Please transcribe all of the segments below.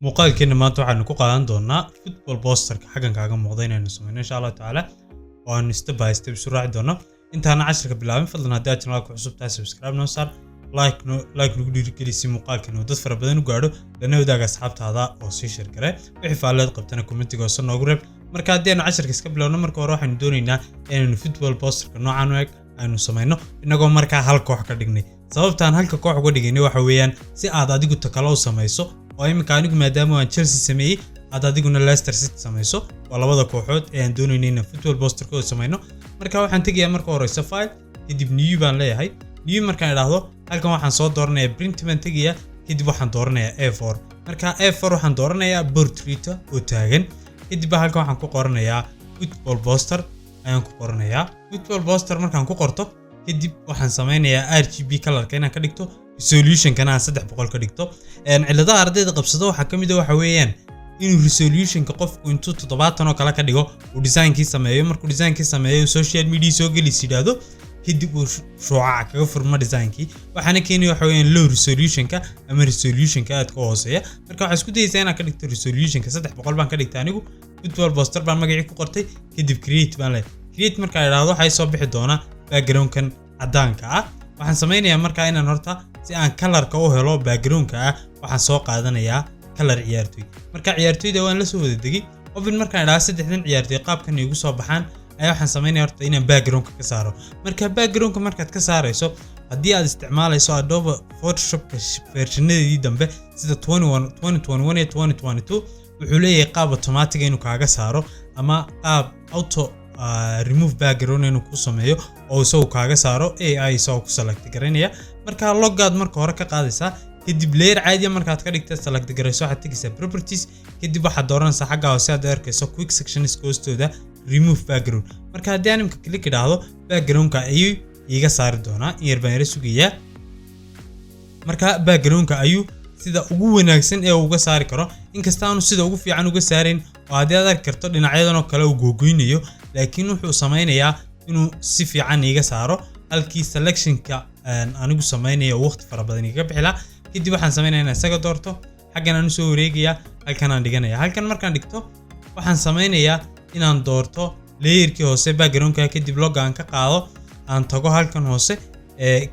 Muuqaalkeena maanta waxaanu ku qaadan doonaa football posterka xaggan kaaga muuqda inaynu sameyno, insha Allahu tacaala, oo aanu step by step isu raaci doono. Intaana casharka bilaabin, fadlan haddii aad channelka cusub tahay, subscribe noo saar, like no like nagu dhiirigeli si muuqaalkan uu dad fara badan u gaadho, lana wadaaga asxaabtaada oo sii share gare. Wixii faalleed qabtana commentiga hoose noogu reeb. Marka haddii aanu casharka iska bilowno, marka hore waxaynu doonaynaa inaynu football posterka noocan u eg aynu samayno, inagoo markaa hal koox ka dhignay. Sababtaan halka koox uga dhigaynay waxa weeyaan si aad adigu takalo u samayso, oo iminka anigu maadaama aan Chelsea sameeyey, aad adiguna Leicester City samayso. Waa labada kooxood ee aan doonaynay inaan football posterkooda samayno. Marka waxaan tegayaa marka horeysa File, kadib New baan leeyahay. New markaan idhaahdo, halkan waxaan soo dooranayaa Print baan tegayaa, kadib waxaan dooranayaa A4. Marka A4 waxaan dooranayaa portrait oo taagan. Kadib baa halkan waxaan ku qoranayaa football poster ayaan ku qoranayaa. Football poster markaan ku qorto kadib, waxaan sameynayaa RGB colorka inaan ka dhigto, resolutionkana aan 300 ka dhigto. Ciladaha ardayda qabsado waxaa ka mid ah waxa weeyaan inuu resolutionka qofku intuu 70 oo kale ka dhigo uu designkii sameeyo. Markuu designkii sameeyo, social media soo gelis yidhaahdo, kadib uu shuucaca kaga furmo designkii. Waxaana keenaya waxa weeyaan low resolutionka ama resolutionka aadka u hooseeya. Marka waxaa isku dayaysaa inaad ka dhigto resolutionka 300 baan ka dhigta anigu. Football poster baan magacii ku qortay, kadib Create baan leeyahay. Create markaan idhaahdo, waxay soo bixi doonaa backgroundkan caddaanka ah. Waxaan sameynayaa markaa inaan horta si aan colorka u helo backgroundka ah, waxaan soo qaadanayaa color ciyaartoy. Marka ciyaartoyda waan la soo wada degay. Open markaan idhaahdo, saddexdan ciyaartoy qaabkan iigu soo baxaan ayaa waxaan sameynaya horta inaan backgroundka ka saaro. Marka backgroundka markaad ka saarayso, haddii aad isticmaalayso Adobe Photoshopka versionadeedii dambe sida 21, 2021 iyo 2022, wuxuu leeyahay qaab automatic inuu kaaga saaro ama qaab auto remove background inuu ku sameeyo oo isagu kaaga saaro, AI isagoo ku select garaynaya. Marka logaad marka hore ka qaadaysaa, kadib layer caadiya markaad ka dhigta, select garayso, waxaad tegaysaa Properties, kadib waxaad dooranaysaa xagga hoose aad arkayso quick sections hoostooda remove background. Marka haddii aan imika click idhaahdo, backgroundka ayuu iiga saari doonaa. In yar baan yara sugayaa. Marka backgroundka ayuu sida ugu wanaagsan ee uga saari karo, inkasta aanu sida ugu fiican uga saarayn oo haddii aad arki karto dhinacyadan oo kale uu googoynayo, laakiin wuxuu sameynayaa inuu si fiican iiga saaro halkii selectionka anigu sameynaya waqti fara badan igaga bixi lahaa. Kadib waxaan sameynaya inaan isaga doorto, xaggan aan usoo wareegaya, halkan aan dhiganaya. Halkan markaan dhigto, waxaan sameynayaa inaan doorto layerkii hoose backgroundka, kadib loga aan ka qaado, aan tago halkan hoose,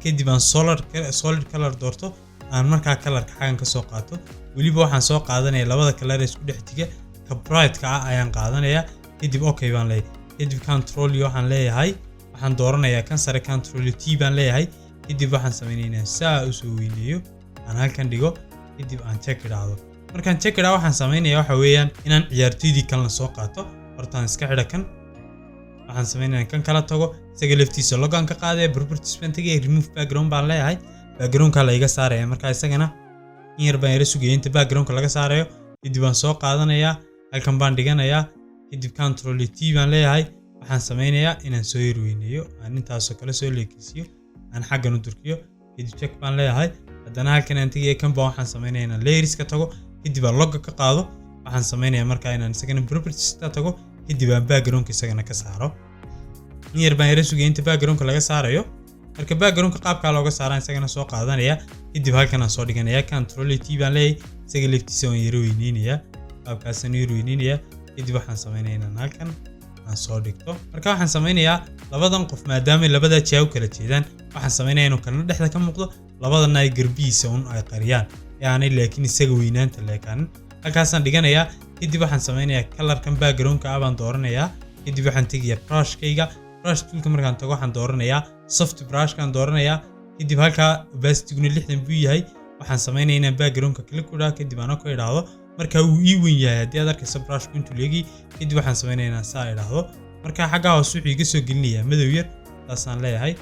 kadib aan solid color doorto, aan markaa colorka xaggan ka soo qaato. Weliba waxaan soo qaadanaya labada color ee isku dhex jiga, ka brightka ah ayaan qaadanaya. Kadib Okay baan leeyahay. Kadib Control iyo waxaan leeyahay, waxaan dooranayaa kan sare, Control T baan leeyahay. Kadib waxaan sameynaya inaan saa usoo weyneeyo, aan halkan dhigo, kadib aan check idhaahdo. Markaan check idhaahdo, waxaan sameynaya waxa weeyaan inaan ciyaartoydii kalena soo qaato. Hortaan iska xidha kan. Waxaan sameynaya kan kala tago, isaga laftiisa logaan ka qaadaya, Properties baan tegaya, remove background baan leeyahay. Backgroundka la iga saaraya. Marka isagana in yar baan yara sugaya inta backgroundka laga saarayo. Kadib waan soo qaadanayaa, halkan baan dhiganayaa, kadib Control T baan leeyahay. Waxaan sameynayaa inaan soo yar weyneeyo, aan intaasoo kale soo leekeysiiyo, aan xaggan u durkiyo. Kadib check baan leeyahay. Haddana halkan aan tegaya, kan baan waxaan sameynaya inaan layerska tago, kadib aan loga ka qaado. Waxaan sameynayaa markaa inaan isagana Properties tago, kadib aan backgroundka isagana ka saaro. In yar baan yara sugaya inta backgroundka laga saarayo. Marka backgroundka qaabkaa looga saaraan, isagana soo qaadanaya, kadib halkan aan soo dhiganaya, Control T baan leeyahay. Isaga laftiisa waan yara weyneynayaa, qaabkaasaan yara weyneynayaa. Kadib waxaan sameynaya inaan halkan aan soo dhigto. Marka waxaan sameynayaa labadan qof maadaama labadaa jiha u kala jeedaan, waxaan sameynaya inuu kalena dhexda ka muuqdo, labadana ay garbihiisa un ay qariyaan ee aanay laakiin isaga weynaanta leekaanin. Halkaasaan dhiganayaa. Kadib waxaan sameynayaa colorkan backgroundka ah baan dooranayaa. Kadib waxaan tegayaa brushkayga. Brush toolka markaan tago, waxaan dooranayaa soft brushkaan dooranayaa. Kadib halkaa opacityguna 60 buu yahay. Waxaan sameynaya inaan backgroundka click ku dhaho, kadib aan ku idhaahdo. Marka wuu ii weyn yahay haddii aad arkayso brushku intuu leegay. Kadib waxaan sameynaya inaan saa idhaahdo. Marka xaggaa hoose wuxuu iga soo gelinayaa madow yar, saasaan leeyahay.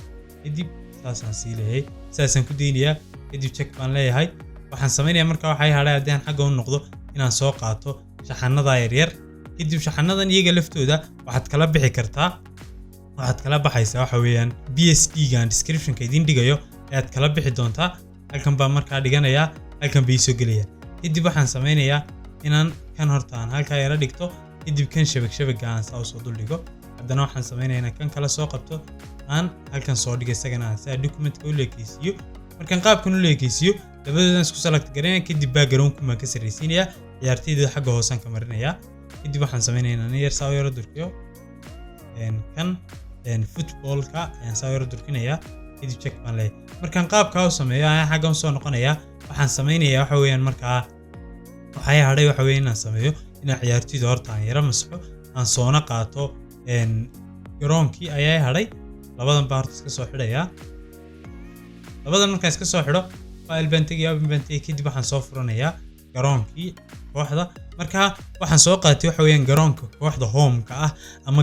Kadib saasaan sii leeyahay, saasaan ku daynayaa. Kadib check baan leeyahay. Waxaan sameynaya marka waxay hadhay, haddii aan xagga u noqdo, inaan soo qaato shaxanada yaryar. Kadib shaxanadan iyaga laftooda waxaad kala bixi kartaa, waxaad kala baxaysaa waxa weeyaan PSD gaan descriptionka idiin dhigayo ayaad kala bixi doontaa. Halkan baan markaa dhiganayaa, halkan bay soo gelayaan. Kadib waxaan sameynayaa inaan kan horta aan halkaa yara dhigto, kadib kan shabag shabaga aan saa usoo dul dhigo. Haddana waxaan sameynaya inaan kan kala soo qabto, aan halkan soo dhigo, isagana aan saa documentka u leekeysiiyo. Markaan qaabkan u leekeysiiyo, labadoodan isku select garanaya, kadib backgroundku baan ka sarreysiinayaa. Ciyaarteyda xagga hoosaan ka marinayaa. Kadib waxaan sameynaya inaan yar saa u yaro durkiyo kan footballka ayaan saa u yaro durkinayaa. Kadib check baan leeyahay. Markaan qaabkaa u sameeyo ayaan xaggan usoo noqonayaa. Waxaan sameynayaa waxa weeyaan, markaa waxay hadhay waxa weeye inaan sameeyo inaan ciyaarteyda horta aan yaro masaxo, aan soona qaato garoonkii ayaa hadhay. Labadan baa horta iska soo xidhayaa. Labadan markaan iska soo xidho, file baan tegaya, open baan tegaya. Kadib waxaan soo furanayaa garoonkii kooxda. Marka waxaan soo qaatay waxa weeyaan garoonka kooxda homeka ah ama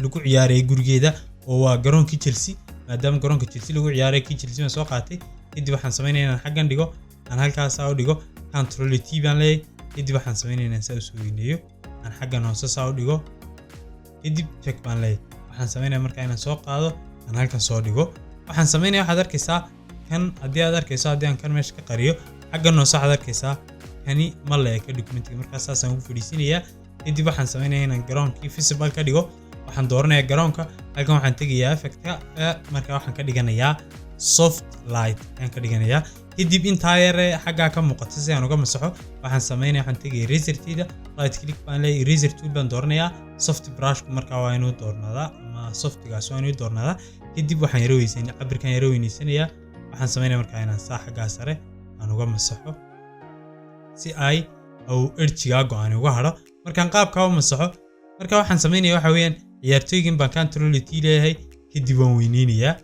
lagu ciyaarayay gurigeeda, oo waa garoonkii Chelsea. Maadaama garoonka Chelsea lagu ciyaaray, kii Chelsea baan soo qaatay. Kadib waxaan sameynaya inaan xaggan dhigo, aan halkaas saa u dhigo. Control T baan leeyahay. Kadib waxaan sameynaya inaan saa usoo weyneeyo, aan xaggan hoose saa u dhigo. Kadib check baan leeyahay. Waxaan sameynaya markaa inaan soo qaado, aan halkan soo dhigo. Waxaan sameynaya, waxaad arkaysaa kan, haddii aad arkayso, haddii aan kan meesha ka qariyo, xaggan hoose waxaad arkaysaa kani ma le'eka documentiga. Markaa saasaan ugu fadhiisinayaa. Kadib waxaan sameynaya inaan garoonkii visible ka dhigo. Waxaan dooranayaa garoonka. Halkan waxaan tegayaa effectka. Markaa waxaan ka dhiganayaa soft light ayaan ka dhiganayaa. Kadib intaa yare xaggaa ka muuqata si aan uga masaxo, waxaan sameynaya, waxaan tegaya erasertida, right click baan leeyahay, eraser tool baan dooranayaa. Soft brushku markaa waa inuu doornaadaa ama softigaas waa inuu doornaadaa. Kadib waxaan yaro weysan, cabirkaan yaro weyneysanayaa. Waxaan sameynaya markaa inaan saa xaggaa sare aan uga masaxo si ay uu erjigaa go-aan uga hadho. Markaan qaabkaa u masaxo, marka waxaan sameynaya waxa weeyaan ciyaartooygan baan control T leeyahay. Kadib waan weyneynayaa,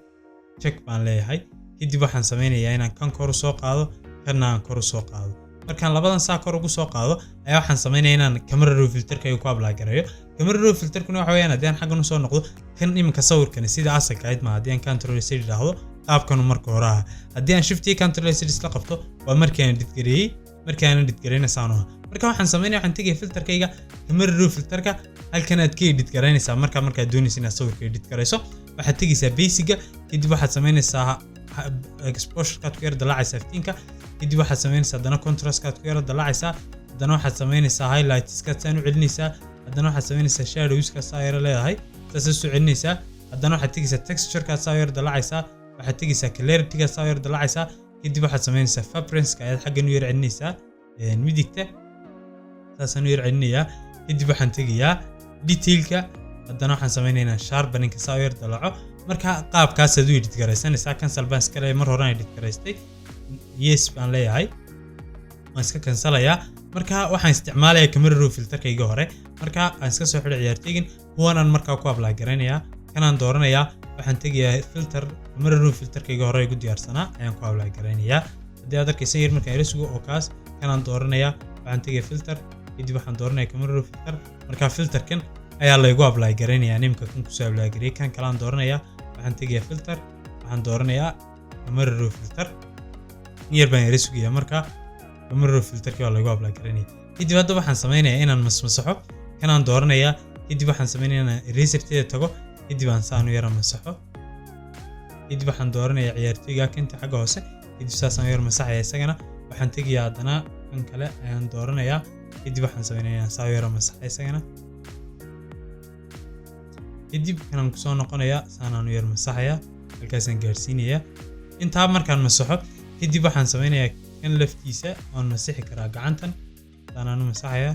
check baan leeyahay. Kadib waxaan sameynayaa inaan kan kor u soo qaado, kanna aan kor u soo qaado. Markaan labadan saa kor ugu soo qaado ayaa waxaan sameynaya inaan camera raw filterka ku apply gareeyo. Camera raw filterkuna waxa weeyaan, haddii aan xaggan usoo noqdo, kan iminka sawirkani sida asalka ahayd ma. Haddii aan control Z idhaahdo, qaabkanu marka hore aha. Haddii aan shift iyo control Z isla qabto, waa markii aan edit gareeyey. Markii aan edit gareyna saan u ahaa. Marka waxaan sameynaya, waxaan tegaya filterkayga, camera raw filterka. Halkan aad ka edit garaynaysaa. Markaad doonaysa inaad sawirka edit garayso, waxaad tegaysaa basicga. Kadib waxaad samaynaysaa exposurekaad ku yar dalaacaysaa iftiinka. Kadib waxaad samaynaysaa haddana contrastkaad ku yara dalaacaysaa. Haddana waxaad samaynaysaa highlightskaad saan u celinaysaa. Haddana waxaad samaynaysaa shadowska saa yara leedahay, saasaad soo celinaysaa. Haddana waxaad tegaysaa texturekaad saa yar dalaacaysaa. Waxaad tegaysaa claritygaad saa yar dalaacaysaa. Kadib waxaad samaynaysaa vibrance ayaad xaggan u yar celinaysaa, midigta saasaan u yar celinayaa. Kadib waxaan tegayaa detailka. Haddana waxaan samaynaynaa sharpeninka saa u yar dalaco. Marka qaabkaasaad u edit garaysanaysaa. Cancel baan iska leeyahay, mar horaan edit garaystay. Yes baan leeyahay, waan iska cancelayaa. Marka waxaan isticmaalayaa camera raw filterkayga hore. Marka aan iska soo xidho ciyaarteygan, kuwanaan markaa ku apply garaynayaa. Kanaan dooranayaa, waxaan tegayaa filter, camera raw filterkayga hore igu diyaarsanaa ayaan ku apply garaynayaa. Haddii aad arkaysa, yar markaan ila sugo oo kaas kanaan dooranayaa, waxaan tegayaa filter, kadib waxaan dooranayaa camera raw filter. Marka filterkan ayaa laygu apply garaynayaa. Nimka kan kusoo apply gareeyay, kan kalaan dooranayaa, waxaan tegayaa filter, waxaan dooranayaa camera raw filter. Yar baan yara sugayaa. Marka camera raw filterkii waa laygu apply garaynaya. Kadib hadda waxaan sameynayaa inaan masmasaxo. Kanaan dooranayaa. Kadib waxaan sameynayaa inaan eraserteeda tago, kadib aan saan u yara masaxo. Kadib waxaan dooranayaa ciyaartooyga kanta xagga hoose, kadib saasaan u yar masaxaya isagana. Waxaan tegayaa haddana kan kale ayaan dooranayaa. Kadib waxaan sameynayaa inaan saa u yara masaxa isagana. Kadib kanaan kusoo noqonayaa, saanaan u yar masaxaya, halkaasaan gaarsiinayaa. Intaa markaan masaxo kadib, waxaan sameynayaa kan laftiisa waan masixi karaa gacantan, saanaan u masaxayaa.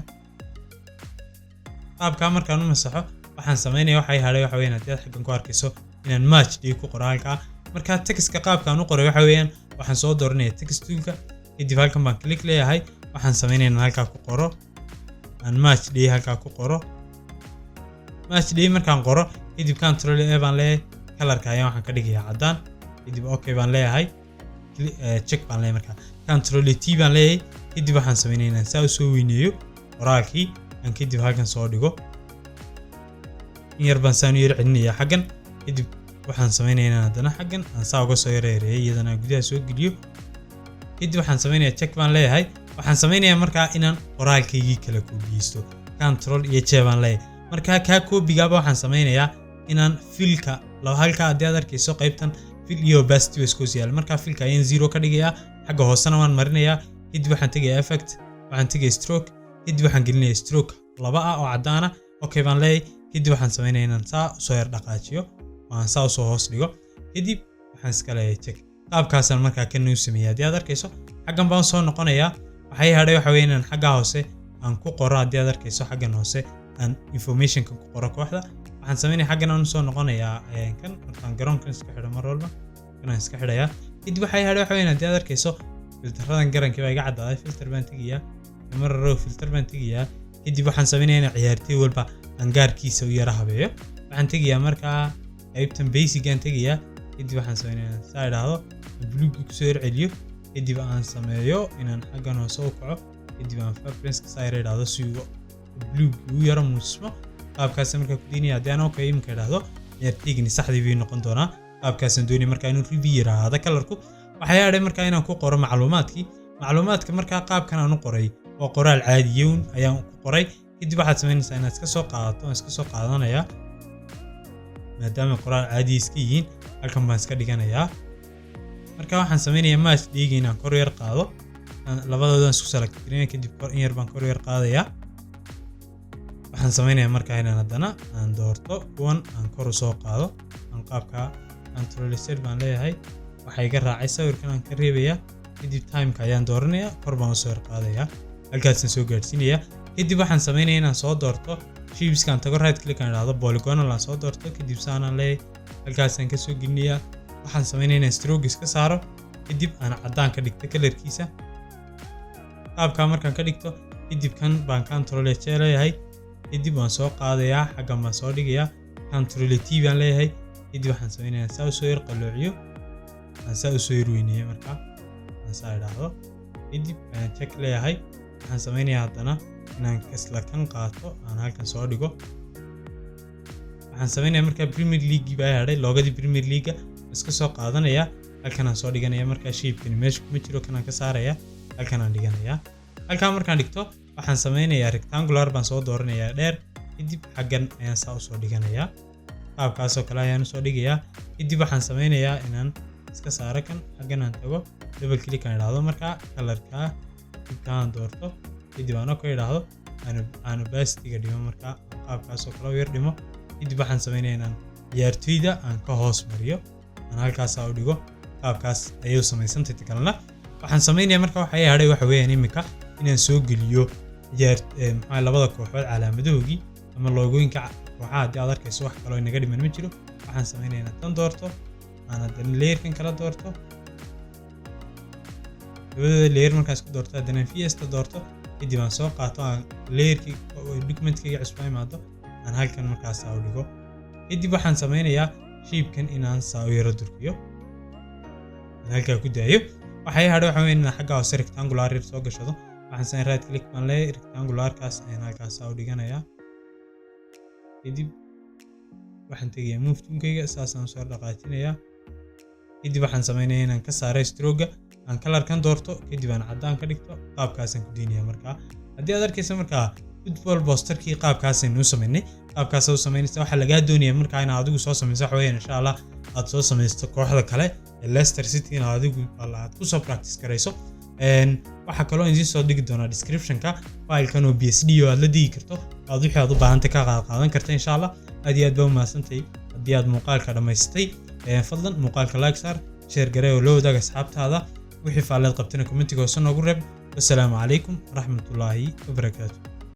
Qaabkaa markaan u masaxo, waxaan sameynaya, waxay hadhay waxa weeyaan, haddii aad xaggan ku arkayso, inaan match day ku qoro halkaa. Marka textka qaabkaan u qoray waxa weeyaan, waxaan soo dooranaya text toolka. Kadib halkan baan click leeyahay. Waxaan sameynaya inaan halkaa ku qoro, aan match day halkaa ku qoro. Match day markaan qoro kadib, control A baan leeyahay. Colorka ayaan waxaan ka dhigayaa caddaan. Kadib okay baan leeyahay, check baan leeyahay. Markaa control T baan leeyahay. Kadib waxaan sameynaya inaan saa usoo weyneeyo qoraalkii, aan kadib halkan soo dhigo. In yar baan saan u yar celinayaa xaggan. Kadib waxaan sameynaya inaan haddana xaggan aan saa uga soo yareereeyay, iyadana aan gudaha soo geliyo. Kadib waxaan sameynayaa check baan leeyahay. Waxaan sameynayaa markaa inaan qoraalkaygii kala koobiyeysto. Control iyo J baan leeyahay. Markaa kaa koobigaaba waxaan sameynayaa inaan fillka halka, haddii aad arkayso, qaybtan fill iyo opacity way isku yaal. Markaa fillka ayaan zero ka dhigayaa, xagga hoosena waan marinayaa. Kadib waxaan tegayaa effect, waxaan tegayaa stroke. Kadib waxaan gelinayaa stroke laba ah oo caddaana. Okay baan leeyahay. Kadib waxaan sameynayaa inaan saa usoo yar dhaqaajiyo oo aan saa usoo hoos dhigo. Kadib waxaan iska leeyahay check. Qaabkaasaan markaa kana u sameeyay. Haddii aad arkayso, xaggan baan soo noqonayaa. Waxay hadhay waxa weeye inaan xaggaa hoose aan ku qoro, haddii aad arkayso xaggan hoose, aan informationka ku qoro kooxda. Waxaan sameynaya, xaggan aan usoo noqonayaa kan markaan garoonkan iska xidho, mar walba kan aan iska xidhayaa. Kadib waxay hadhay waxa weeyaan, haddii aad arkayso, filteradan garankii baa iga caddaaday. Filter baan tegayaa, camera raw filter baan tegayaa. Kadib waxaan sameynaya inaan ciyaartoy walba aan gaarkiisa u yara habeeyo. Waxaan tegayaa markaa qaybtan basic-gaan tegayaa. Kadib waxaan sameynaya saa idhaahdo, buluuggii kusoo yar celiyo. Kadib aan sameeyo inaan xaggan hoose u kaco. Kadib aan vibrance saa yara idhaahdo si uu buluuggii u yaro muusmo. Qaabkaas markaa ku daynaya. Haddii aan okay iminka idhaahdo, ciyaartoygani saxdii bay noqon doonaa. Qaabkaasaan doonaya markaa inuu review yiraahdo colorku. Waxay hadhay markaa inaan ku qoro macluumaadkii. Macluumaadka markaa qaabkan aan u qoray waa qoraal caadiyown ayaan ku qoray. Kadib waxaad samaynaysaa inaad iska soo qaadato. Waan iska soo qaadanayaa maadaama qoraal caadiya iska yihiin. Halkan baan iska dhiganayaa. Marka waxaan sameynayaa match day-ga inaan kor yar qaado. Labadoodaan isku select gareynaya. Kadib kor in yar baan kor yar qaadayaa. Waxaan sameynayaa markaa inaan haddana aan doorto kuwan, aan kor u soo qaado, aan qaabka control Z baan leeyahay. Waxaa iga raacay sawirkan, aan ka reebayaa. Kadib timeka ayaan dooranayaa, kor baan usoo yar qaadayaa, halkaasaan soo gaadhsiinayaa. Kadib waxaan sameynaya inaan soo doorto shapeskaan, tago, right click aan idhaahdo, polygonal aan soo doorto. Kadib saanaan leeyahay, halkaasaan kasoo gelinayaa. Waxaan sameynaya inaan strokes ka saaro. Kadib aan caddaan ka dhigto colorkiisa. Qaabkaa markaan ka dhigto, kadib kan baan control J leeyahay. Kadib waan soo qaadayaa, xaggan baan soo dhigayaa, control T baan leeyahay. Kadib waxaan sameynayaa saa usoo yar qalloociyo, aan saa usoo yar weyneeyo. Markaa aan saa idhaahdo, kadib ayaan check leeyahay. Waxaan sameynayaa haddana inaan isla kan qaato, aan halkan soo dhigo. Waxaan sameynayaa markaa Premier League baa hadhay, logodii Premier League iska soo qaadanaya, halkan aan soo dhiganaya. Markaa shapekani meesha kuma jiro, kanaan ka saaraya, halkan aan dhiganaya. Halkan markaan dhigto, waxaan sameynayaa rectangular baan soo dooranayaa dheer. Kadib xaggan ayaan saa usoo dhiganayaa, qaabkaasoo kale ayaan usoo dhigayaa. Kadib waxaan sameynayaa inaan iska saaro kan, xaggan aan tago, double click aan idhaahdo, markaa colorka dibka aan doorto. Kadib aan okay idhaahdo, aan opacityga dhimo, markaa qaabkaasoo kale u yar dhimo. Kadib waxaan sameynayaa inaan ciyaartoyda aan ka hoos mariyo, aan halkaasaa u dhigo. Qaabkaas ayay u samaysantay. Ta kalena waxaan sameynayaa marka waxa hadhay waxa weeyaan iminka inaan soo geliyo ciyaar maxaa labada kooxood calaamadahoogii ama logooyinka kooxaha. Haddii aad arkayso, wax kaloo inaga dhiman ma jiro. Waxaan sameynayaa inaan tan doorto, aan haddana layerkan kala doorto. Labadooda layer markaan isku doorto, haddana VS-ta doorto. Kadib aan soo qaato, aan layerkii documentkayga cusbaa imaado, aan halkan markaas u dhigo. Kadib waxaan sameynayaa shapekan inaan saa u yaro durkiyo, aan halkaa ku daayo. Waxay hadhay waxa weyn inaan xagga hoose rectangular yar soo gashado. Waxaan sameyn right click baan leeyahay, rectangularkaas ayaan halkaas u dhiganayaa. Kadib waxaan tegayaa move toolkayga, saasaan soo dhaqaajinayaa. Kadib waxaan sameynayaa inaan ka saaro strokega, aan colorkan doorto, kadib aan caddaan ka dhigto. Qaabkaasaan ku daynaya. Markaa haddii aad arkaysa, markaa football posterkii qaabkaasaynu u sameynay, qaabkaasa u samaynaysa. Waxaa lagaa doonaya markaa inaad adigu soo samayso waxa weeyaan, insha Allah, aad soo samaysto kooxda kale ee Leicester City, inaad adigu aad kusoo practice garayso. Waxaa kaloo idiin soo dhigi doonaa descriptionka filekan oo PSD oo aad la digi karto, aad wixii aad u baahantay ka qaadan karta, insha Allah. Aad iyo aad baa u mahadsantay haddii aad muuqaalka dhammaystay. Fadlan muuqaalka like saar, share garee oo la wadaag asxaabtaada. Wixii faalleed qabtana commentiga hoose noogu reeb. Wasalaamu calaykum waraxmatullaahi wabarakaatu.